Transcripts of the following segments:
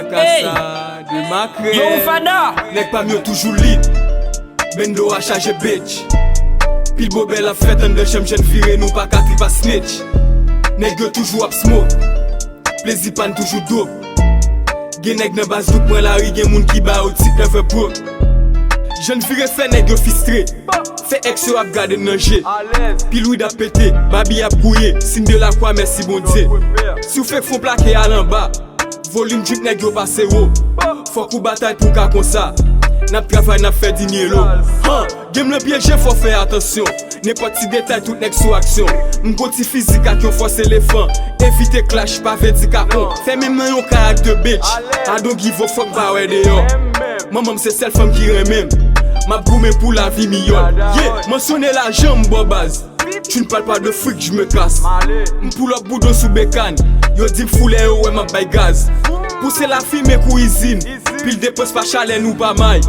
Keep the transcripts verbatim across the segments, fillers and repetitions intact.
Hey! Yo, Fada! Nèg pa m yo toujou lit. Bendo a chaje bitch. Pil bobèl ap fèt anndan chanm, jèn vire, nou pa ka trip a snitch. Nèg yo toujou ap smoke. Plezi pa n toujou dope. Gen nèg nan baz douk mwen lari, gen moun ki ba yo tit never broke. Jèn vire fè nèg yo fistre. Fè ex yo ap gade n nan je. Pil wid ap pete, babi ap gouye, siy de lakwa, mèsi Bondye. Si w fake fon plake al anba. Volim drip nèg yo pase wo. Fòk ou batay pou w ka konsa. N ap travay, n ap fè dinye lo. Han, game lan pyeje, fò fè atansyon. Nenpòt ti detay, tout nèg sou aksyon. M gon ti fizik ak yon fòs elefan. Evite clash, pa vle di kapon. Fèmen m nan yon kay ak de bitch. I don't give a fuck, m pa wè deyò. Manman m se sèl fanm ki renmen m. M ap goumen pou lavi miyò. Yeah, mansyone lajan m bò baz. Tu ne parles pas de fric, je me casse. M pull up boudon sou bekan. Yo di m fou lè yo wè m ap bay gaz. Pouse lafimen kou izin. Pil depans pa chalè, nou pa may.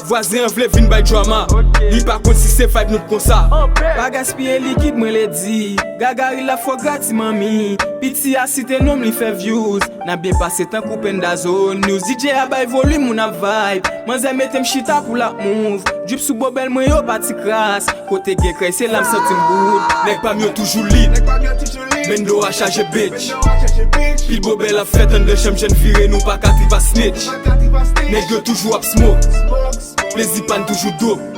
Vwazen an vle vin bay drama. Li pa konn si se vibe nou konsa. Pa gaspiye likid, mwen ledi. Gagari la fò grati manmi. Piti a site non m, li fè views. N ap byen pase tankou Penda Zone News. D J a bay volim, moun ap vibe. Manzè mete m chita pou l ap move. Drip sou bobèl mwen yo pa ti kras. Kote gen krèy, se la m santi m good. Nèg pa m yo toujou lit. Bendo a chaje bitch. Pil bobèl ap fèt anndan chanm, jèn vire, nou pa ka trip a snitch. Nèg yo toujou ap smoke. Plezi pa n toujou dope.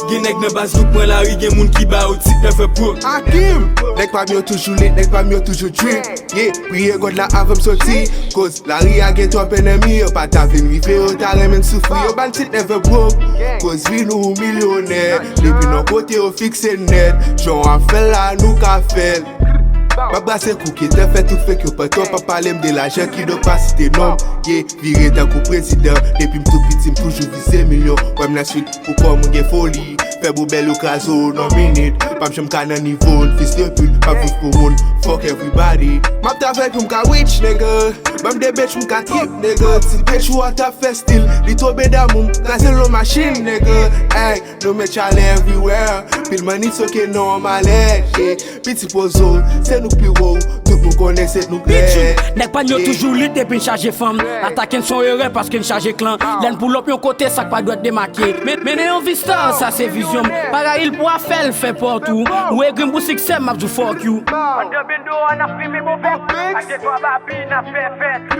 Gen nèg nan baz douk mwen lari, gen moun ki ba yo tit never broke. Akim! Nèg pa m yo toujou lit, nèg pa m yo toujou drip. Yeah, priye God la avan m soti. Koz lari a gen twòp enemi, yo pa ta vin rive, yo ta renmen n soufri. Yo ba n tit never broke. Koz vi nou milyonè. Depi nan kote yo fikse nèt. Jan w ap fè l la, nou ka fè l. M ap brase kou ki te fè tout fake yo pè twòp ap pale m de lajan, kidonk pa site non m. Yeah, vire tankou prezidan. Depi m tou piti, m toujou vize milyon. Wè m nan swit pou kò m, gen foli. Fè bobèl yo kraze w nan minit. P ap janm ka nan nivo n, fils de pute. P ap viv pou moun. Fuck everybody. M ap travay pou m ka rich, nigga. Ban m de bitch, m ka trip, nigga. Ti bitch ou a t ap fè stil. Li tonbe damou m, kraze l nan machin, nigga. Ey, nou met chalè everywhere. Pil manni soke nan malè. Yeah. Piti pozo, se nou k pi wo. Tout nou konnen se nou k lè. Nèg pa n yo toujou lit depi n chaje fanm. Atake n se yon erè paske n chaje klan. Lè n pull up yon kote, sa k pa dwèt demake. Men, mennen yon vista, sa se vizyon m. Pa rayi l pou afè l fè pòt ou. Ou egri m pou siksè, m ap di w fuck you. Anndan bendo a n ap fimen bobèt. Ak de twa babi n ap fè fèt.